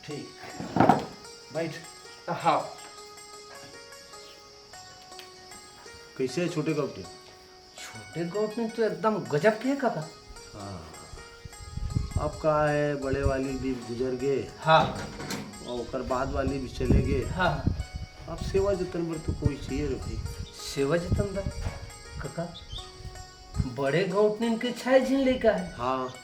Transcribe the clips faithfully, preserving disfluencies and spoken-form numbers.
ठीक, बैठ। हाँ। कैसे है छोटे गौटिन? छोटे गौटिन तो एकदम गजब के है काका। हाँ। अब का है, बड़े वाली भी गुजर गए। हाँ। और ओकर बाद वाली भी चले गए। हाँ। अब सेवा जतन बर तो कोई चाहिए रे भाई। सेवा जतन बर? काका, बड़े गौटिन के छह झिन लइका है। हाँ।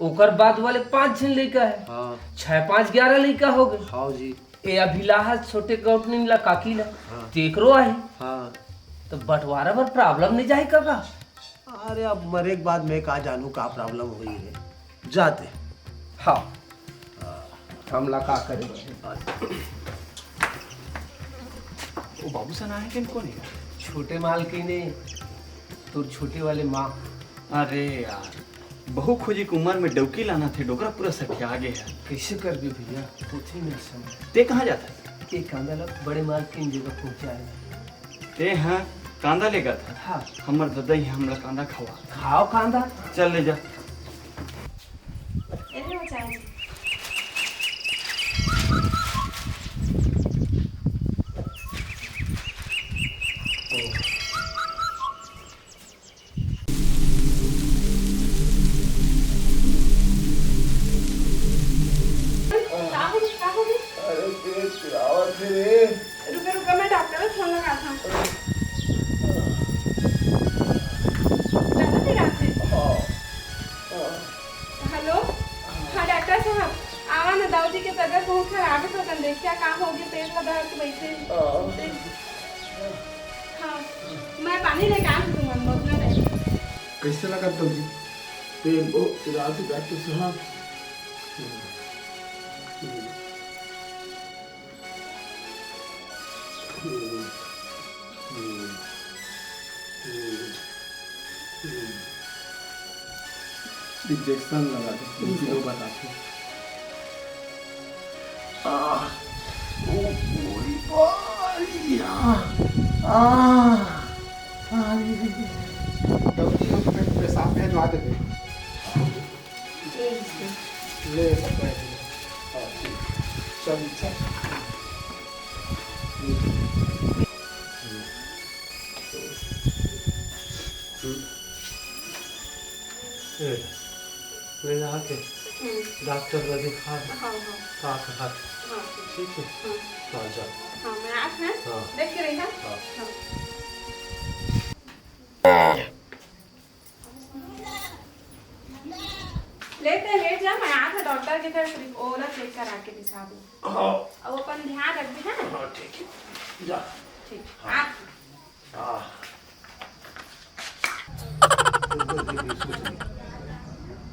ओकर बाद वाले पांच झिन लइका है। हाँ। छह पांच ग्यारह लइका हो गए। हाँ जी। ए अभिलाहा छोटे गौटिन ला काकी ला, हाँ। तेकरो आही। हाँ। तो बंटवारा बर problem नहीं जाही काका? अरे, अब मरे के बाद मैं का जानू का problem होही रे। जाते। हाँ। हमला का करे? वो बाबू सन आए कि कोन हे? छोटे मालकिन ए, तोर छोटे वाले माँ। अरे यार, बहू खोजे के उमर में डौकी लाना थे, डोकरा पूरा सठिया गे हे। कैसे करबे भैया, कुछ ही नहीं समझ। ते कहाँ जाता है? ये कांदा ला बड़े मालकिन जगह पहुँचाए। ते हाँ कांदा लेगा था। हाँ। हमर ददा ही हमला कांदा खवा। खाओ कांदा। चल ले जा। ए लो चाय। का हो गया, का हो गया? अरे, पेट पिरावत हे रे। रुका, रुका, मैं डॉक्टर ला फोन लगात हँव। ज्यादा पिरात हे? हाँ। हाँ। हेलो, हाँ, डॉक्टर साहब, आवा ना, दाऊ जी के तबीयत बहुत खराब हे, तो कन देखिया का हो गया, पेट ला दर्द बैठे। हाँ। हाँ, मैं पानी लेके आ रही हूँ, तुम बहुत ना टाइम। कैसे लगा दाऊ जी? पेट बहुत पिरात हे डॉक्टर साहब। इंजेक्शन लगा दे, दो बताते। आह, ओ, ओई बारी, आह, आह, अरे। दाऊ जी, उसमें पेशाब भेजवा दे। ले, पकड़ ले। हाँ, ठीक। चल, चल। हम्म। हम्म। ए, ले जाके हम्म। डॉक्टर ला दिखा। हाँ, हाँ। का कहत? हाँ, ठीक। ठीक है? हाँ। हाँ, जा। हाँ, मैं आत हँव। हाँ। देख के रही, हाँ? हाँ। हाँ। लेट हे, लेट जा, मैं आत हँव डॉक्टर के, फेर ओला चेक करा के बिठा दूँ। हाँ। अब अपन ध्यान रखबे, हाँ? हाँ, ठीक है। जा। ठीक। हाँ। आत हँव। हाँ।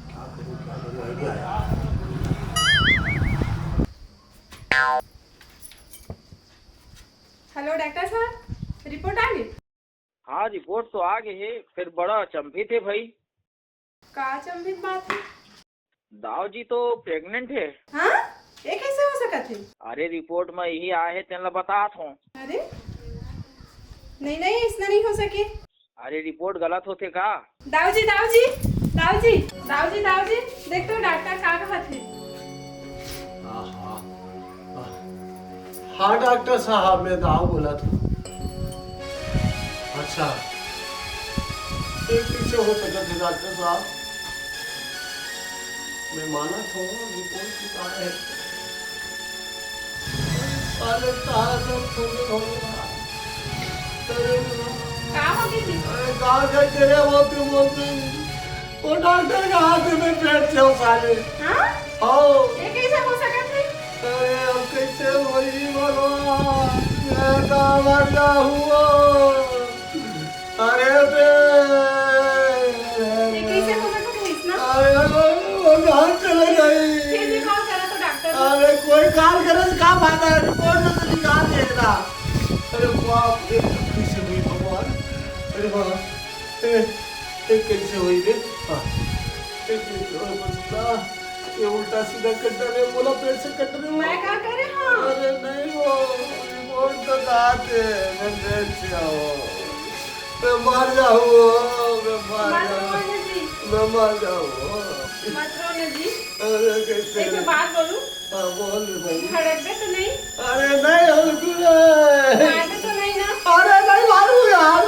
क्या करूँ, क्या करूँ, idea आया। हेलो डॉक्टर साहब, रिपोर्ट आ गे? हाँ, रिपोर्ट तो आ गे हे, फेर बड़ा अचंभित हे भाई। का अचंभित बात हे? दाऊ जी तो प्रेग्नेंट हे। हाँ? ये कैसे हो सकत हे? अरे, रिपोर्ट में यही आए हे, तेन ला बतात हँव। अरे, नहीं, नहीं, इसना नहीं हो सके। अरे, रिपोर्ट गलत होथे का? दाऊ जी, दाऊ जी, दाऊ जी, दाऊ जी, दाऊ जी, देख तो डॉक्टर का कहत हे। हाँ, हाँ। हाँ, डॉक्टर साहब, मैं दाऊ बोलत हँव। अच्छा, ये कैसे हो सकत हे डॉक्टर साहब? मैं मानत हँव, रिपोर्ट की का हे? अरे, साले, तारा सब छोड़ दे, भगवान। अरे, का हो गई जी? अरे, का कर दे रे, वो तो बोल दे। वो डॉक्टर का हाथ में पेट से हो, साले। हाँ? हाँ। ये कैसे हो सकत हे? अरे, अब कैसे होई, भगवान? मैं तो मर जाहूँ। अरे बे। ये कैसे हो सकत हे इतना? अरे, वो, वो कहाँ चले गई? फिर भी कॉल करा तो डॉक्टर को। अरे, कोई कॉल करे से का फायदा है? रिपोर्ट में तो निकाल देगा। अरे बाप रे, कैसे हुई भगवान? अरे बाप, ए, ए, कैसे हुई बे? हाँ। ए, ए, ओ, बचला, ये उल्टा सीधा कट रहे, बोला पेट से कट रहे हो। मैं का करे हाँ? अरे नहीं वो, रिपोर्ट तो कहा थे, मैं पेट से आओ। मैं मर जाऊँ, मैं मर मत जाऊँ। रो ना जी। मैं मर जाऊँ। मत रो ना जी। अरे कैसे? एक ठो बात बोलूं? हाँ, बोल रे भाई। भड़कबे तो नहीं? अरे नहीं, हम क्यों रे? मारबे तो नहीं ना? अरे नहीं मारू यार।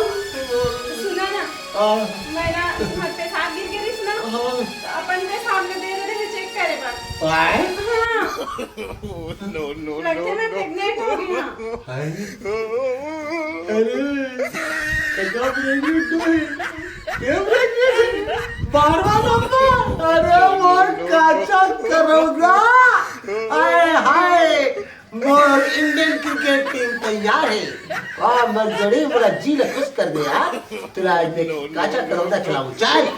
सुना ना, हाँ, मैं ना तुम्हारे पेशाब गिर गिरिस ना, हाँ। तो अपन पेशाब में दे रहे हैं चेक करे बर। आए? हाँ। लगते मैं प्रेग्नेंट हो गई ना। हाय। अरे, क्या प्रेग्नेंट है? क्या प्रेग्नेंट है? बारवा नंबर। अरे, वो काचा करोगा। हाय, हाय। मोर इंडियन क्रिकेट टीम तैयार है। वाह, मर जड़ी, मोला जी ला खुश कर दे यार। तुला आज मैं काचा करौंदा खिलाऊं, चल।